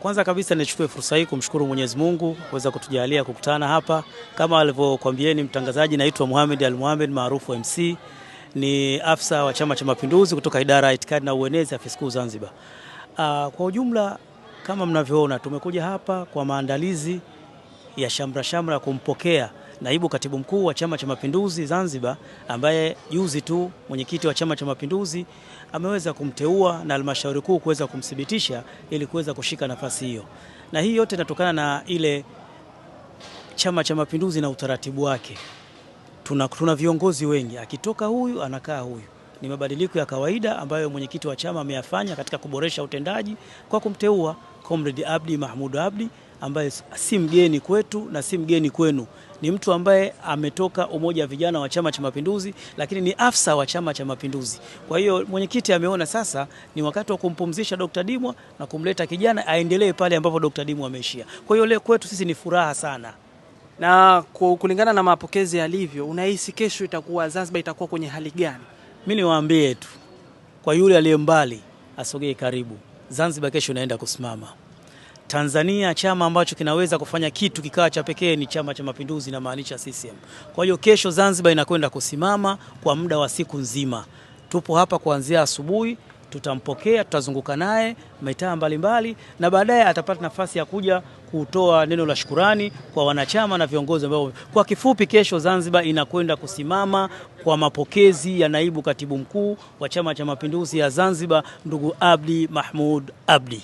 Kwanza kabisa nichukue fursa hii kumshukuru Mwenyezi Mungu kuweza kutujalia kukutana hapa. Kama alivyokuambieni mtangazaji, naitwa Mohamed Al-Mohamed maarufu MC, ni afisa wa Chama cha Mapinduzi kutoka idara ya itikadi na uenezi afisi kuu Zanzibar. Kwa ujumla kama mnavyoona tumekuja hapa kwa maandalizi ya shamra shamra kumpokea naibu katibu mkuu wa Chama cha Mapinduzi Zanzibar, ambaye juzi tu mwenyekiti wa Chama cha Mapinduzi ameweza kumteua na halmashauri kuu kuweza kumthibitisha ili kuweza kushika nafasi hiyo. Na hii yote inatokana na ile Chama cha Mapinduzi na utaratibu wake. Tuna viongozi wengi, akitoka huyu anakaa huyu. Ni mabadiliko ya kawaida ambayo mwenyekiti wa chama ameyafanya katika kuboresha utendaji kwa kumteua Comrade Abdi Mahmoud Abdi, ambaye si mgeni kwetu na si mgeni kwenu. Ni mtu ambaye ametoka Umoja wa Vijana wa Chama cha Mapinduzi, lakini ni afisa wa Chama cha Mapinduzi. Kwa hiyo mwenyekiti ameona sasa ni wakati wa kumpumzisha Dr. Dimwa na kumleta kijana aendelee pale ambapo Dr. Dimwa ameishia. Kwa hiyo leo kwetu sisi ni furaha sana. Na kulingana na mapokezi yalivyo, unahisi kesho itakuwa Zanzibar itakuwa kwenye hali gani? Mimi niwaambie tu, kwa yule aliye mbali asogee karibu. Zanzibar kesho inaenda kusimama. Tanzania, chama ambacho kinaweza kufanya kitu kikawa cha pekee ni Chama cha Mapinduzi, na maanisha CCM. Kwa hiyo kesho Zanzibar inakwenda kusimama kwa muda wa siku nzima. Tupo hapa kuanzia asubuhi, tutampokea, tutazunguka naye mitaa mbalimbali, na baadaye atapata nafasi ya kuja kutoa neno la shukurani kwa wanachama na viongozi ambao. Kwa kifupi, kesho Zanzibar inakwenda kusimama kwa mapokezi ya naibu katibu mkuu wa Chama cha Mapinduzi ya Zanzibar, ndugu Abdi Mahmoud Abdi.